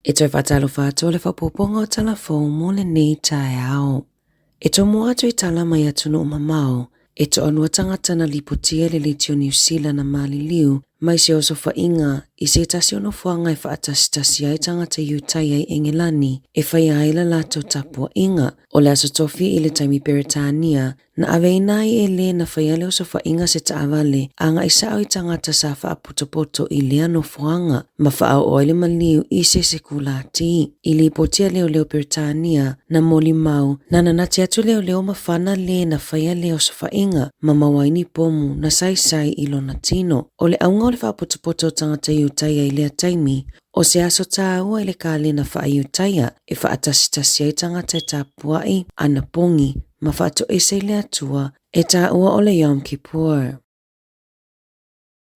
E toe faatalofa atu o le faaopoopoga o Tala Fou mo lenei taeao. E tomo atu i tala mai atunuu mamao, e toalua tagata na lipotia i le Leitio Niu Sila na maliliu mai se osofaiga i se tasi o nofoaga e faatasitasi ai tagata Iutaia i Engelani e faia ai la latou tapuaiga. O le Aso Tofi i le taimi Peretania, Na aveina ai e lē na faia le osofaiga se taavale agai sao i tagata sa faapotopoto i lea nofoaga ma faaoo ai le maliu i se sekulati. I lipoti a leoleo Peretania, na molimau, na nanati atu leoleo mafana lē na faia lea osofaiga ma maua ai ni pomu na saisai i lona tino. O le auga o le faapotopoto o tagata Iutaia i lea taimi, O se aso tāua i le kalena faa-Iutaia e faatasitasi ai tagata e tapuai, anapogi, ma faatoese i le Atua, e taua o le Yom Kippur.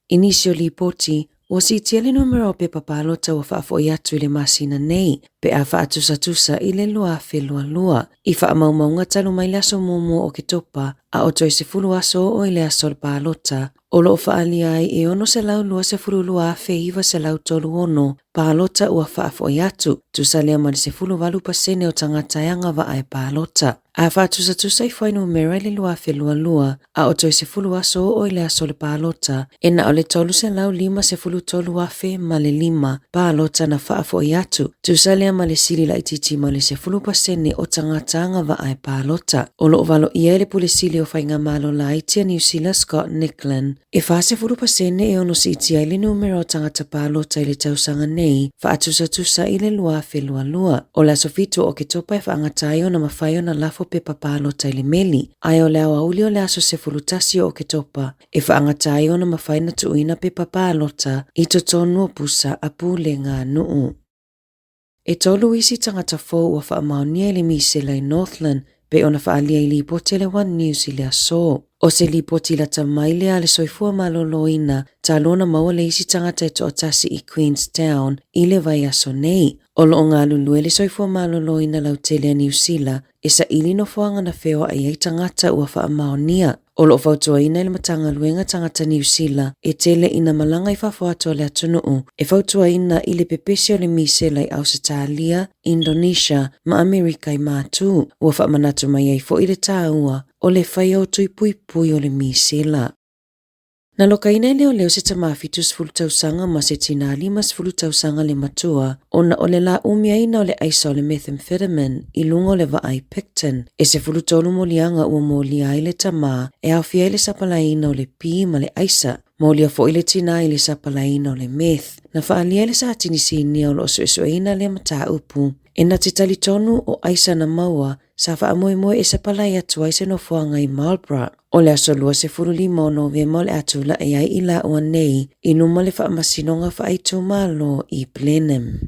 I nisi o lipoti, ua siitia le numera o pepa palota ua faafoi atu i le masina nei pe a faatusatusa i le 2022. I faamaumauga talu mai le aso muamua o Oketopa a o toe 10 aso oo i le aso o le palota, o lo o faaalia ai e 622,936 palota ua faafoi atu, tusa lea ma le 18% o tagata e agavaa e palota. A faatusatusa i fuainumera i le 2022, a o toe 10 aso oo i le aso o le palota, e na o le 353,005 ma le lima palota na faafoi atu, tusa lea ma le sili laitiiti mai le 10% o tagata agavaa e palota. O lo o valoia e le Pule Sili o Faigamalo Laiti a Niu Sila Scott Nicklin, e 40% e ono siitia ai le numera o tagata palota i le tausaga nei, faatusatusa i le 2022. O le aso 7 o Oketopa e faagata ai ona mafai ona lafo pepa palota i le meli, ae o le aoauli o le aso 11 o Oketopa e faagata ai ona mafai ona tuuina pepa palota i totonu o pusa a pulega a nuu. E tolu isi tagata fou ua faamaonia i le misela i Northland pei ona faaalia i lipoti a le One News i le aso. O se lipoti lata mai lea a le Soifua Maloloina talu ona maua le isi tagata e toatasi i Queenstown i le vaiaso nei. O lo o galulue le Soifua Maloloina lautele a Niu Sila e saili nofoaga na feoai ai tagata ua faamaonia. O lo o fautuaina e le Matagaluega Tagata Niu Sila e tele ina malaga i fafo atu o le atunuu e fautuaina i le pepesi o le misela i Ausetalia, Indonesia ma Amerika i Matu. Ua faamanatu mai ai foi le taua o le faia o tui puipui o le misela. Na lokaina e leoleo se tama 70 tausaga ma se tinā 50 tausaga le matua ona o le lāumiaina o le aisa o le methamphetamine i luga o le vaa i Picton. E 13 moliaga ua molia ai le tama e aofia ai le sapalaiina o le pi ma le aisa. Molia foi le tinā i le sapalaiina o le meth. Na faaalia e le Satini Sinia o lo o suesueina lea mataupu e na te talitonu o aisa na maua sa faamoemoe e sapalai atu ai se nofoaga i Marlborough. O le aso 25 o Novema o le a tulai ai i laua nei i luma le Faamasinoga Faaitumalo i Blenheim.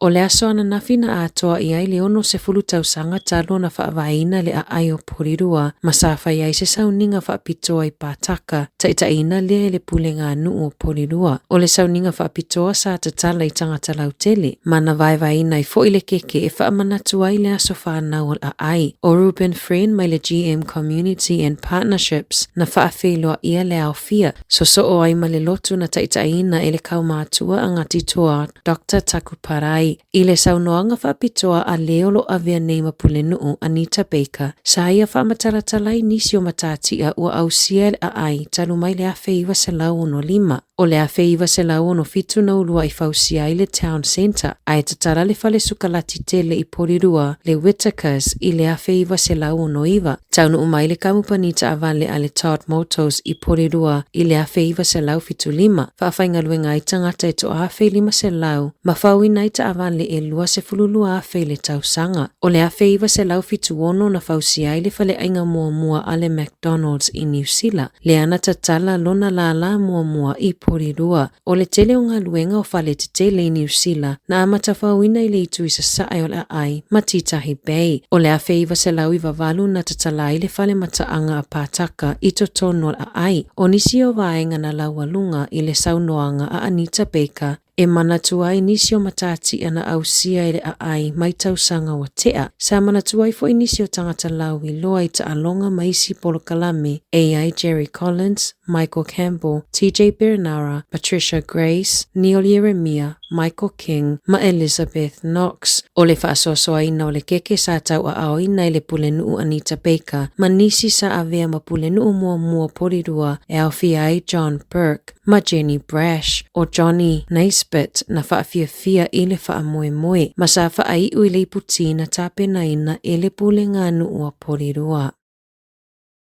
O le aso ananafi na atoa i ai le 60 tausaga talu ona faavaeina le aai o Porirua ma sa fai ai se sauniga faapitoa i Pātaka, taitaiina lea e le Pulega a Nuu o Porirua. O le sauniga faapitoa sa tatala i tagata lautele, ma na vaevaeina ai foi le keke e faamanatu ai le aso fanau o le aai. ʻO Reuben Friend mai le GM Community and Partnerships na faafeiloaia le aofia, sosoo ai ma le lotu na taitaiina e le kaumātua a Ngāti Toa, Doctor Taku Parai. I le saunoaga faapitoa a le o lo o avea nei ma Pulenuu, Anita Baker, sa ia faamatalatala ai nisi o matatia ua ausia e le aai talu mai le 1965. O le 1967 na uluai fausia ai le Town Centre, ae tatala le fale sukalati tele i Porirua, le Whittaker's, i le 1969. Taunuu mai le kamupani taavale a le Todd Motors i Porirua i le 1975, faafaigaluega ai tagata e 1,500 ma faoina ai taavale e 22,000 i le tausaga. O le 1976 na fausia ai le faleaiga muamua a le McDonald's i Niu Sila, lea na tatala lona lālā muamua i Porirua. O le tele o galuega o fale tetele i Niu Sila na amata faoina i le itu i sasae o le aai ma Titahi Bay. O le 1998 na tatala ai le fale mataaga a Pātaka i totonu o le aai. O nisi o vaega na laualuga i le saunoaga a Anita Baker E manatu ai nisi o matatia na ausia e le aai mai tausaga ua tea. Sa manatu ai foi nisi o tagata lauiloa i taaloga ma isi polokalame e i ai Jerry Collins, Michael Campbell, TJ Perenara, Patricia Grace, Neil Ieremia, Michael King ma Elizabeth Knox. O le faasoasoaina o le keke sa tauaaoina i le Pulenuu Anita Baker ma nisi sa avea ma Pulenuu muamua Polirua e aofia ai John Burke ma Jenny Brash. ʻO Johnny Naisbitt na faafiafia i le faamoemoe ma sa faaiu i le ipu-ti na tapenaina e le Puleganuu a Polirua.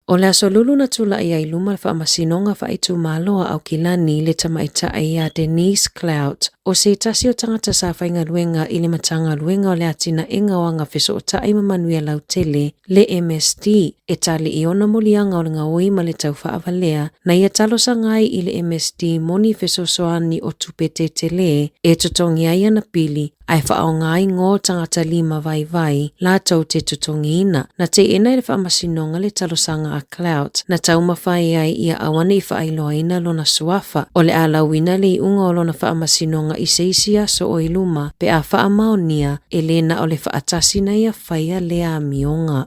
ʻO le Aso Lulu na tulai ai i luma le Faamasinoga Faaitumalo a Aukilani le tamaitai iā Denise Clout, ʻo se tasi o tagata sa faigaluega i le Matagaluega o le Atinaega o Agafesootai ma Manuia Lautele, le MSD, e tali i ona moliaga o le gaoi ma le tau faavalea na ia talosaga ai i le MSD moni fesoasoani o tupe tetelē e totogi ai ana pili ae faaaoga ai ngo tagata lima vaivai latou te totogiina. Na teena e le Faamasinoga le talosaga a Clout na taumafai ai ia aua ne i faailoaina lona suafa. O le a lauina le iuga o lona faamasinoga i se isi aso o i luma pe a faamaonia e le na o le faatasi na ia faia lea amioga.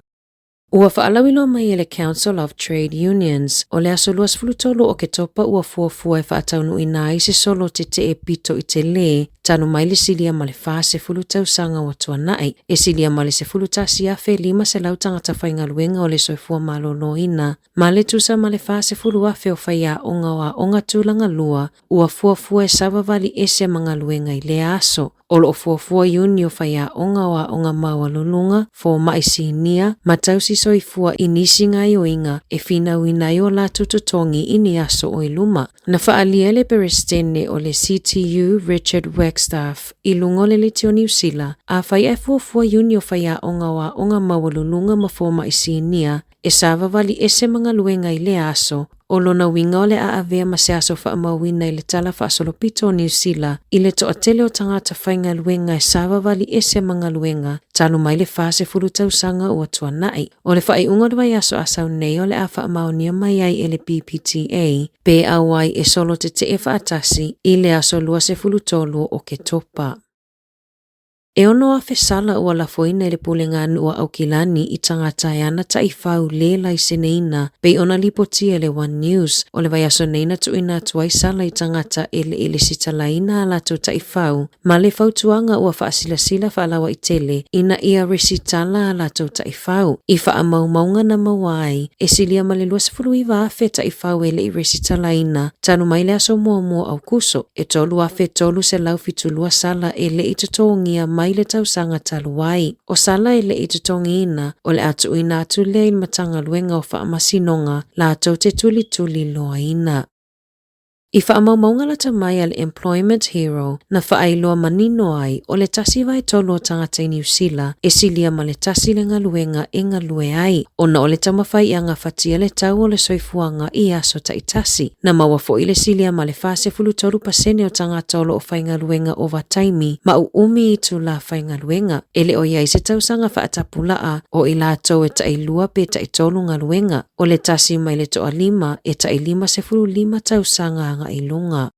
Ua faalauiloa mai e le Council of Trade Unions, o le aso 23 o Oketopa ua fuafua e faataunuuina ai se solo tetee pito i telē talu mai le silia ma le 40 tausaga ua tuanai, e silia ma le 11,500 tagata faigaluega o le soifua maloloina ma le tusa ma le 40,000 o faiaoga o aoga tulaga lua ua fuafua e savavali ese ma galuega i lea aso. O lo o fuafua iuni o faiaoga o aoga maualuluga, fomai sinia, ma tausi soifua i nisi gaoioiga e finauina ai o latou totogi i ni aso o i luma. Na faaalia e le Peresetene o le CTU Richard Wagstaff i luga o le Leitio Niu Sila, afai ae fuafua iuni o faiaoga o aoga maualuluga ma fomai sinia e savavali ese ma galuega i lea aso, o lona uiga o le a avea ma se aso faamauina i le Tala Faasolopito o Niu Sila i le toatele o tagata faigaluega e savavali ese ma galuega talu mai le 40 tausaga ua tuanai. O le faaiuga o le vaiaso a sau nei o le a faamaonia mai ai e le PPTA pe auai e solo tetee faatasi i le aso 23 o Oketopa. E 6,000 sala ua lafoina e le Puleganuu a Aukilani i tagata e ana taifau lē laiseneina pei ona lipotia e le One News. O le vaiaso nei na tuuina atu ai sala i tagata e le i lesitalaina a latou taifau ma le fautuaga ua faasilasila faalauaitele ina ia resitala a latou taifau. I faamaumauga na maua ai, e silia ma le 29,000 taifau e le i resitalaina talu mai le aso muamua o Aukuso. E 3,372 sala e le i totogia mai le tausaga talu ai. O sala e le i totogiina, o le a tuuina atu lea i le Matagaluega o Faamasinoga latou te tulituliloaina. I faamaumauga lata mai a le Employment Hero na faailoa manino ai o le 1/3 o tagata i Niu Sila e silia ma le tasi le galuega e galue ai ona o le taumafai e agafatia le tau o le soifuaga i aso taitasi. Na maua foi le silia ma le 43% o tagata o lo o faigaluega ovataimi ma uumi itulā faigaluega. E le o i ai se tausaga faatapulaa o i latou e tailua pe taitolu galuega, o le tasi mai le toalima e tai 55 tausaga agai i luga.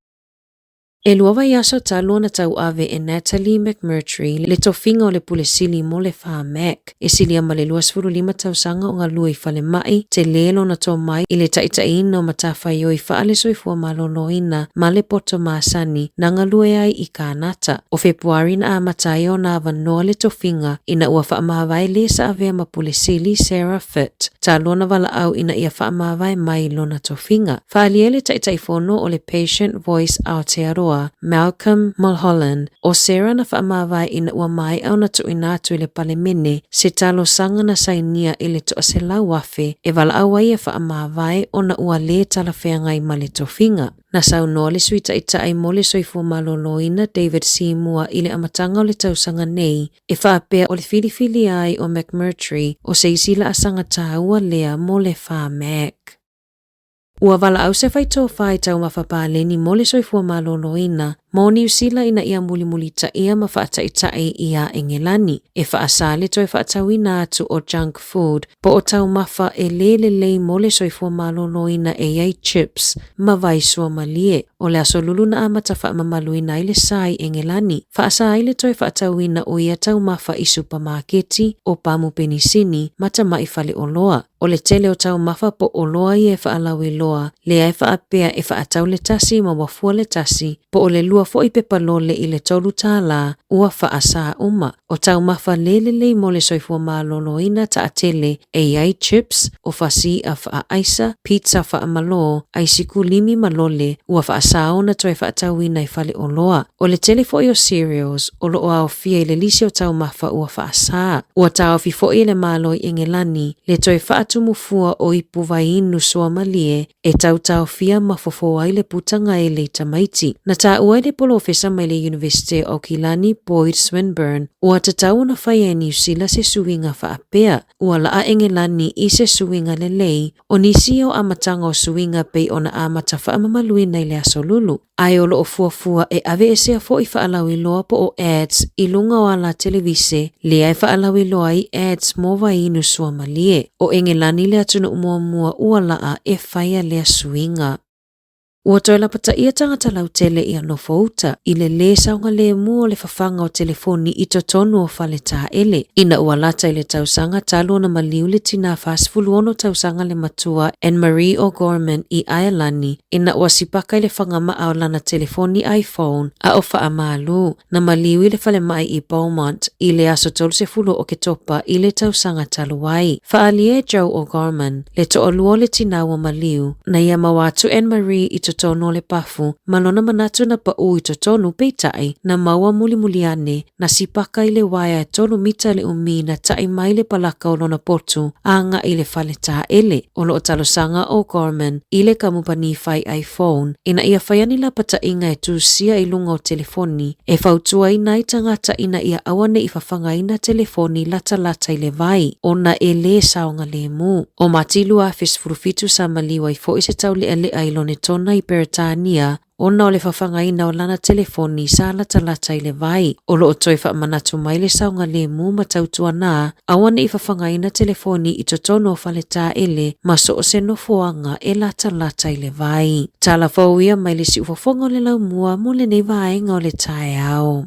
E lua vaiaso talu ona tauave e Natalie McMurtry le tofiga o le Pule Sili mo le Pharmac. E silia ma le 25 tausaga o galue i falemai, tele lona tomai i le taitaiina o matafaioi faale-soifua maloloina ma le poto masani na galue ai i Kānata. O Fepuari na amata ai ona avanoa le tofiga ina ua faamavae le sa avea ma Pule Sili Sarah Fitt talu ona valaau ina ia faamavae mai lona tofiga. Faaalia le Taitaifono o le Patient Voice Aotearoa, Malcolm Mulholland, ʻO Sarah na faamavae ina ua maea ona tuuina atu i le Palemene se talosaga na sainia i le 100,000 e valaau ai e faamavae ona ua lē talafeagai ma le tofiga. Na saunoa le Sui Taitai mo le Soifua Maloloina David Seymour i le amataga o le tausaga nei e faapea o le filifilia ai o McMurtry o se isi laasaga taua lea mo le Pharmac. Ua valaau se faitofa i taumafa paleni mo le soifua maloloina mo Niu Sila ina ia mulimulitaia ma faataitai iā Engelani e faasā le toe faatauina atu o junk food po o taumafa e lē lelei mo le soifua maloloina e i ai chips ma vai suamalie. O le aso Lulu na amata faamamaluina ai le sa i Engelani, faasā ai le toe faatauina o ia taumafa i supamaketi, o pamu penisini ma tamai faleoloa. O le tele o taumafa po oloa ia e faalauiloa, lea e faapea e faatau le tasi ma ua fua le tasi, po o le lua lua foi pepa lole i le $3 ua faasā uma. O taumafa le lelei mo le soifua maloloina taatele e i ai chips, o fasii'a faaaisa, pizza faamalō, aisikulimi ma lole ua faasā ona toe faatauina i faleoloa. O le tele foi o cereals o lo o aofia i le lisi o taumafa ua faasā. Ua taofi foi e le Malo i Engelani le toe faatumu fua o ipu vaiinu suamalie e tautaofia ma fofo ai le putagaele i tamaiti. Na taua e le polofesa mai le Iunivesite o Aukilani Boyd Swinburn, ua tatau ona faia e Niu Sila se suiga faapea, ua laa Engelani i se suiga lelei, o nisi ia o amataga o suiga pei ona amata faamamaluina i le Aso Lulu. Ae o lo o fuafua e aveesea foi faalauiloa po o ads i luga o ala televise lea e faalauiloa ai ads mo vaiinu suamalie. O Engelani le atunuu muamua ua laa e faia lea suiga. Ua toe lapataia tagata lautele ia nofouta i le lē saogalēmū o le fafaga o telefoni i totonu o fale taele. Ina ua lata i le tausaga talu ona maliu le tinā 46 tausaga le matua Anne-Marie O'Gorman i Aelani ina ua sipaka i le fagama'a o lana telefoni iPhone a o faamalū, na maliu i le falemai i Beaumont i le aso 30 o Oketopa i le tausaga talu ai. Faaalia e Joe O'Gorman le toalua o le tinā ua maliu, na ia maua atu Anne-Marie i totonu o le pafu ma lona manatu na paʻū i totonu peitai na maua mulimuli ane na sipaka i le uaea e tolu mita le umi na taʻi mai le palaka o lona potu a agai i le fale taele. O lo o talosaga ʻo Gorman i le kamupani fai iPhone ina ia faia ni lapataʻiga e tusia i luga o telefoni e fautuaina ai tagata ina ia aua ne i fafagaina telefoni latalata i le vai ona e lē saogalēmū. O Mati 2017 sa maliu ai foi se tauleʻaleʻa i Lonetona i Peretania ona o le fafagaina o lana telefoni sa latalata i le vai. O lo o toe faamanatu mai le saogalemu ma tautuanā, aua ne i fafagaina telefoni i totonu o fale taele ma so o se nofoaga e latalata i le vai. Tala fou ia mai le siufofoga o le laumua mo lenei vaega o le taeao.